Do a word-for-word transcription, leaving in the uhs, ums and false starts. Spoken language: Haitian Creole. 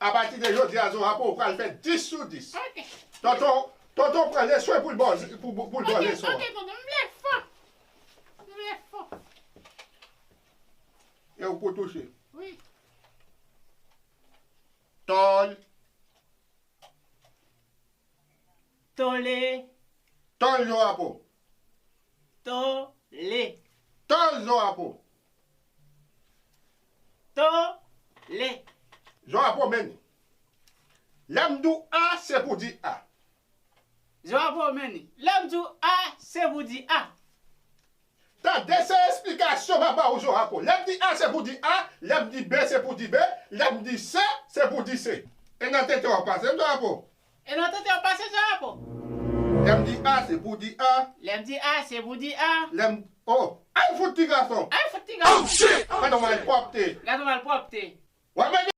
Apati de jodi a, Zorapo, ou pral fè dis sou dis. Ok. Tonton, tonton pran leswen pou l ba w, pou, pou l ba w leswen. Ok, tonton, m vle fò. M vle fò. E ou pou touche. Wi. Tòl. Tole. Tòl Zorapo. Tole. Tòl Zorapo. Tole. Zorapo, men ni. Lè m di w A, se pou di A. Zorapo, men ni. Lè m di w A, se pou di A. Tande, se esplikasyon m ap ba ou, Zorapo. Lè m di A, se pou di A. Lè m di B, se pou di B. Lè m di C, se pou di C. E nan tete w ap pase, Zorapo. E nan tete w ap pase, Zorapo. Lè m di A, se pou di A. Lè m di A, se pou di A. Lè m, oh, al fout ti gason. Al fout ti gason. Gade w malpwòpte. Gade w malpwòpte. W ap mande